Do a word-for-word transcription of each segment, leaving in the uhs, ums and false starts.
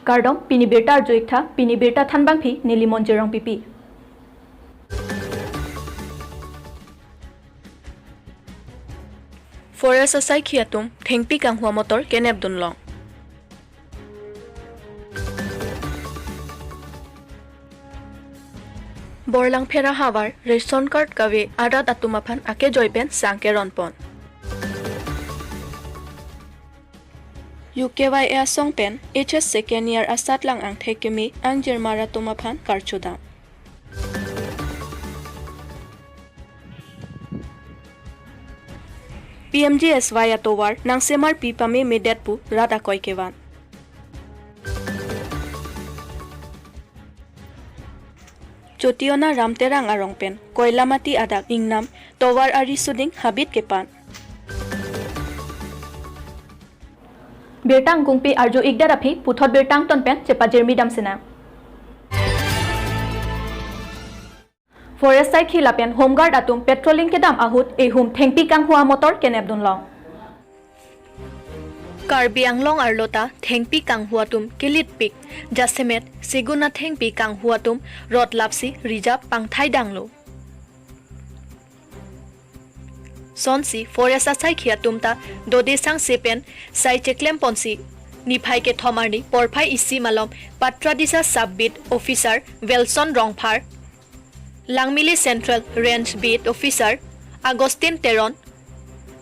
Kardom, pini birta arju-ik tha, pini birta thanbangpi neli Monjir Rongpipi. Forest asaikhi atum thengpi kanghua motor kenepdun long. Borlangphera havar ration card kave arat atum aphan akejoi pen sang keron pon. U K Y A asong pen H S second year asatlang angthek keme angjirmar atum aphan karchodam. P M G S Y atovar nangsemarpi pamemedet pu rat akoi kevan. Chotiona Ramterang arong pen Koilamati adak ingnam tovar ari suding habit kepan. Birta angkungpi arju-ikdet aphi puthot birta angton pen chepajirmi damsinang. Forest asaikhi lapen Home Guard atum patrolling kedam ahut ihum thengpi kanghua motor kenepdun long. Karbi Anglong arlo ta thengpi kanghua atum kelitpik, jasemet segun athengpi kanghua atum rot lapsi reserve pangthai danglo. Sonsi Forest asaikhi atum ta dode sangse pen sai cheklem ponsi niphai kethom arni porphai isi malom Patradisa Sub Beat Officer Wilson Rongphar, Langmili Central Range Beat Officer Augustine Teron,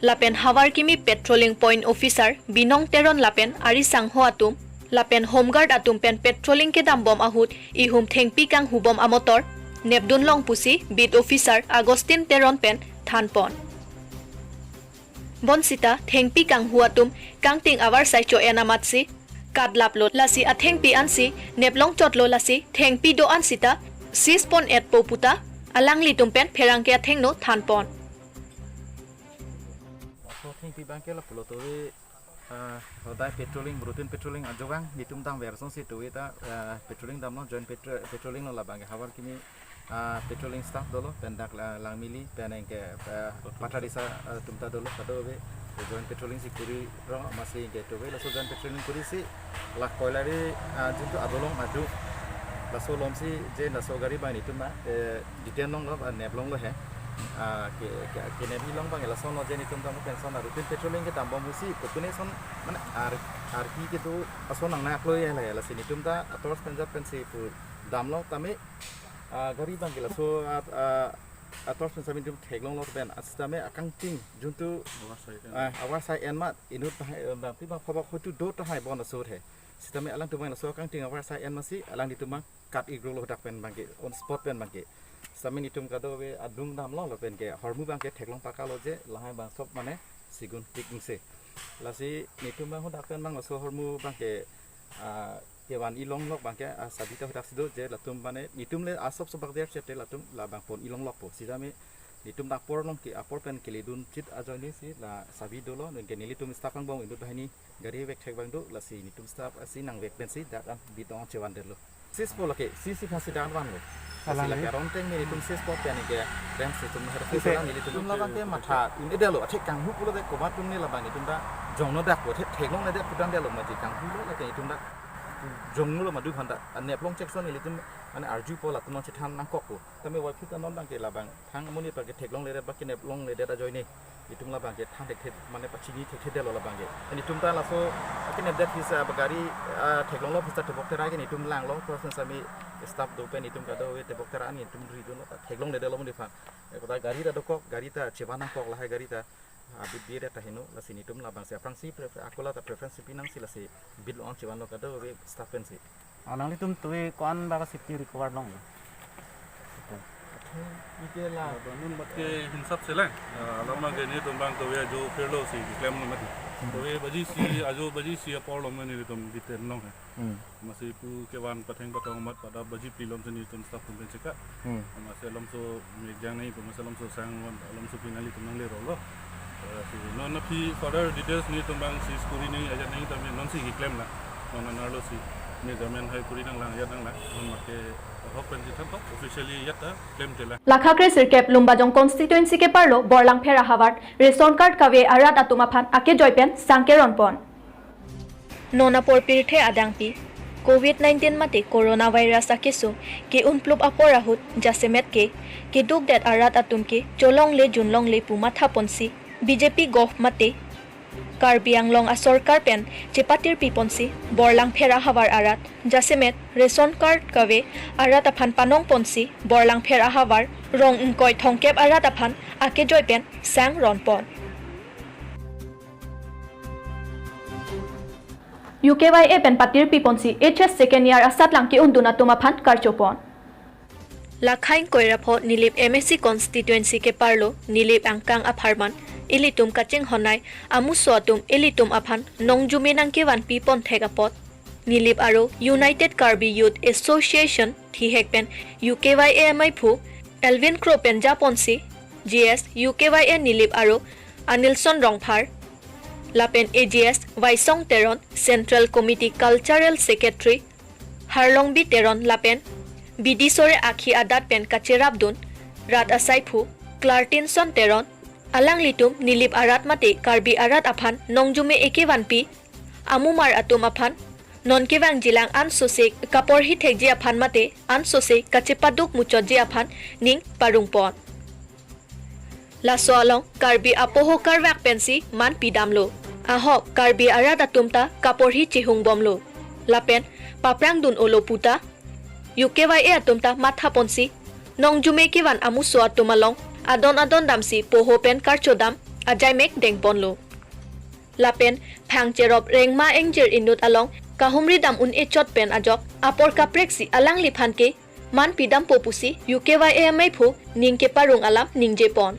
lapen Havarkimi Patrolling Point Officer Binong Teron lapen ari sangho atum, lapen Home Guard atum pen patrolling kedambom ahut ihum thengpi kanghubom amotor nepdun long pusi Beat Officer Augustine Teron pen thanpon. Bonsita thengpi kanghua atum kangting avarsai cho-en amatsi katlaplo, lasi athengpi ansi neplong chotlo, lasi thengpi do-an sita seize pon-etpo puta alanglitum pen pherangke athengno thanpon. Laso thengpi abangke lapulo, tovi, ah, hodai patrolling, routine patrolling ajovang netum dangver asonsi tovi ta, ah, patrolling damlo, joint patro-, patrolling lo labangke Havarkimi, ah, patrolling staff dolo, pen dak la-, Langmili, pen anke, ah, Patradisa, ah, atum ta dolo, kadokave joint patrolling si kuri rong amatsi anke tovi laso joint patrolling kurisi la Koilari, ah, juntu adolong adu, laso alongsi je laso gari abang netum na, eh, detain longlo, ah, neplonglo he. Ah, ke, ke, kenep-i long abang lason lo je netum ta mo pension na routine patrolling kedambom pusi, kopine son, mane, ar, arki kedo ason nangnaklo he la, lasi netum ta ator penjat pensi pu damlo tame, ah, gari abangke laso at-, ah, ator pen sami netum theklonglo pen, ah, sitame akangting juntu, ah, avarsai en ma inut bahai, eh, bang pi bang phobok hoitu do tahai bon asur he. Sitame alangtum abang laso akangting avarsai en amatsi alanglitum abang kat-ikrolo dak pen abangke, on spot pen abangke. Sitame netum kadokave adung damlo lapen ke ahormu abangke theklong pakalo je lahai abang sob mane segun tik ingse. Lasi netum abang hadak pen abang laso ahormu abangke, ah, kevan-i longlok abangke, ah, sabi ta hadak si do je latum mane netum le asop sobak der chete latum labang pon-i longlokpo. Sitame netum dak apor along ke apor pen keledun chit ajoine si la sabi dolo, non ke nelitum staff angbong inut banghini gari vek thek abang do, lasi netum staff asi nangvek pensi dak an Beat along chevandetlo. Seize po lake, seize si phasi dak vanlo. Lasi alang lake ni? Aron teng netum seize po pen ke rem si tum her Ante. Sila nelitum labangke matha un-edetlo, athek kanghu pulote komat atum ne labang netum ta jongno dakpo, thek theklongledet pu damdetlo, mati kanghulo lake netum ta jongno lo madu khanda, neplong chekson nelitum mane arjupo latum nangchethan nangkokpo. Tame waiphi ta non abangke labang thang amonit abangke theklongledet abangke neplongledet ajoine netum labangke than thekthe mane pachini thekthedetlo labangke. Netum ta laso akenepdet hisa ba gari, ah, theklonglo hisa tebok tera ke netum langlo, person sami staff do pen netum kadokave tebok tera netum ridunlo ta theklongledetlo amonit aphan. Ekota gari ta dokok, gari ta chevan nangkok lahai gari ta, ah, bit bit ta heno, lasi netum labangsi aphrangsi pre-, akola ta preference pi nangsi lasi Beat along chevanlo kadokave staff pensi. Alanglitum tovi ko-an ba safety recover long? Ike la. Banun mat ke hinsap se lang. Ah, alam abangke netum abang tovi ajo phirlo si klemlo mati. Hmm. Tovi baji isi, ajo baji isi apor along netum detain long he. Hmm. Amatsi pu kevan patheng pathong amat pada baji phli along si netum staff atum pen cheka. Hmm. Amatsi alamso mekjang nai pu, amatsi alamso sang van, alamso pi nanglitum nanglerolo. Eh, si non aphi further details netum abang seize kuri nai ajat nai tame nonsi keklem la. Non anerlo si measurement hai kuri nanglang ajat nanglang. Non mat ke ahok pen si thanpo officially ajat ta klemkle lang. Lakha kre sirkep Lumbajong constituency keparlo Borlangphera havar ration card kave arat atum aphan akejoi pen sang keron pon. Non apor pirthe adangpi Covid nineteen mate coronavirus akesung ke-unplup apor ahut jasemet ke keduk det arat atum ke cholongle junlongle pu matha ponsi B J P govt mate Karbi Anglong asorkar pen chepatirpi ponsi Borlangpher ahavar arat jasemet ration card kave arat aphan panong ponsi Borlangpher ahavar rong ingkoi thomkep arat aphan akejoi pen sang ron pon. U K Y A pen patirpi ponsi H S second year asatlang ke-undun atum aphan karcho pon. Lakhain koirapho Nilip M A C constituency keparlo Nilip angkang apharman ilitum kachinghonnei amuso atum ilitum aphan nongjume nangkevanpi ponthek apot Nilip aro United Karbi Youth Association thihek pen U K Y A amaiphu Elvin Kro pen japonsi G S U K Y A Nilip aro Anilson Rongphar lapen A G S Waisong Teron, Central Committee Cultural Secretary Harlongbi Teron lapen B D sore akhi adat pen kacherapdun rat asaiphu Clartinson Teron, alanglitum Nilip arat mate Karbi arat aphan nongjume ekevanpi amumar atum aphan non kevangjilang ansose kaporhi thekji aphan mate ansose kachepaduk muchotji aphan ning parung pon. Laso along Karbi apoho karvak pensi man pidamlo. Ahok Karbi arat atum ta kaporhi chehung bomlo. Lapen paprang dun-olo puta U K Y A atum ta matha ponsi nongjume kevan amuso atum along adon adon damsi poho pen karchodam ajaimek dengponlo. Lapen phang cherop rengma engjir inut along kahumri dam un-e chot pen ajok apor kapreksi alangliphan ke man pidampo pusi U K Y A amaiphu ning keparung alam ningje pon.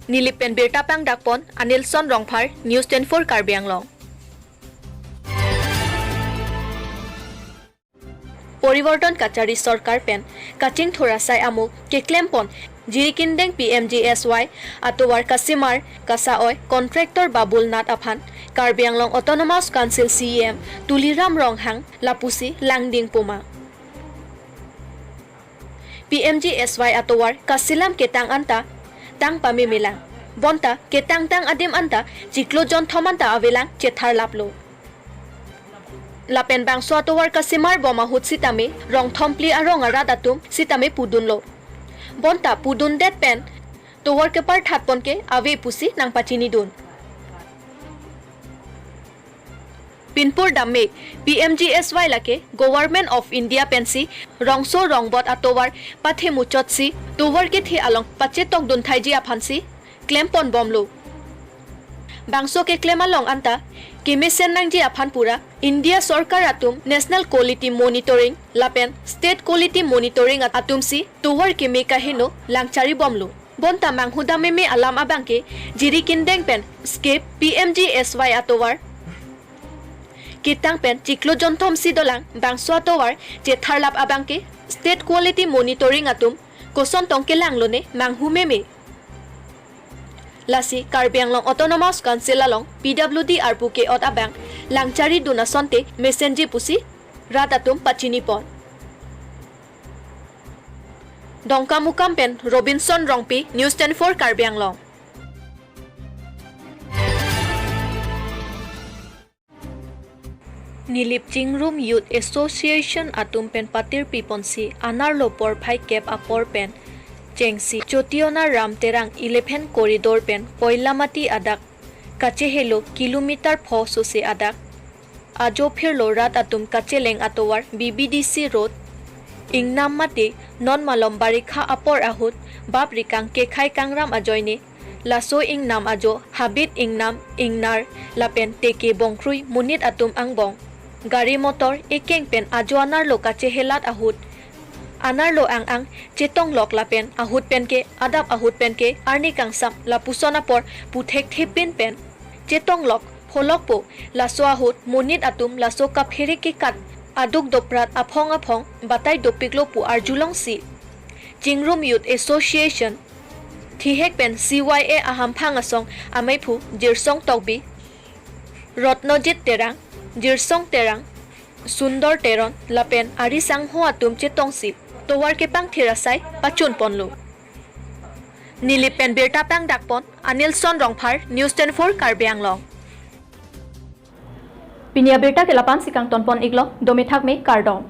Nilip pen birta pangdak pon Anilson Rongphar, News twenty-four Karbi Anglong. Poriborton kachari sorkar pen kachingthur asai amo keklem pon Jirikindeng P M G S Y atovar kasemar kasa-oi contractor Babul Nath aphan Karbi Anglong Autonomous Council C E M Tuliram Ronghang lapusi langding poma. P M G S Y atovar kaselam ketang anta tang pamemelang. Bonta ketangtang adim anta chiklo jonthom anta avelang chetharlaplo. Lapen bangso atovar kasemar bom ahut sitame rong thom phli arong arat atum sitame pudunlo. Bonta pudundet pen tovar keparthat pon ke ave pusi nangpachinidun. Pinpur damme P M G S Y lake Government of India pensi rongso rongbot atovar pathe muchotsi tovar kethe along pachetokdun thaiji aphansi klem pon bomlo. Bangso keklem along anta kemesen nangji aphan pura India sorkar atum National Quality Monitoring lapen State Quality Monitoring at-, atumsi tovar keme kaheno langchari bomlo. Bonta manghu dam meme alam abangke Jirikindeng pen skip P M G S Y atovar ketang pen chiklo jonthom si dolang bangso atovar chetharlap abangke State Quality Monitoring atum koson tong kelanglone manghu meme. Lasi Karbi Anglong Autonomous Council along P W D arpu ke-ot abang langchari dun asonte mesenji pusi rat atum pachini pon. Dongkamukam pen Robinson Rongpi, News twenty-four Karbi Anglong. Nilip Chingrum Youth Association atum pen patirpi ponsi anerlo porphai kep apor pen chengsi Chotiona Ram Terang eleven corridor pen Koilamati adak kachehelo kilometer pho sose adak ajo phirlo rat atum kacheleng atovar B B D C road ingnam mate non malom barikha apor ahut bap rikang kekhai kangram ajoine laso ingnam ajo habit ingnam ingnar lapen teke bongkrui monit atum angbong gari motor ekeng pen ajo anerlo kachehelat ahut anerlo ang ang chetonglok lapen ahut penke adap ahut penke arni kangsam lapuson apor puthekthepin pen chetonglok pholokpo. Laso ahut monit atum laso kaphere kekat aduk doprat aphong aphong batai dopiklo pu arjulongsi Chingrum Youth Association thihek pen C Y A ahamphang asong ameiphu Jirsong Tokbi, Rotnojit Terang, Jirsong Terang, Sundor Teron lapen ari sangho atum chetongsi tovar kepangthir asai pachun ponlo. Nilip pen birta pangdak pon Anilson Rongphar, News twenty-four Karbi Anglong. Pini abirta ke lapu-an si kangton pon iklo, do methak me, kardom.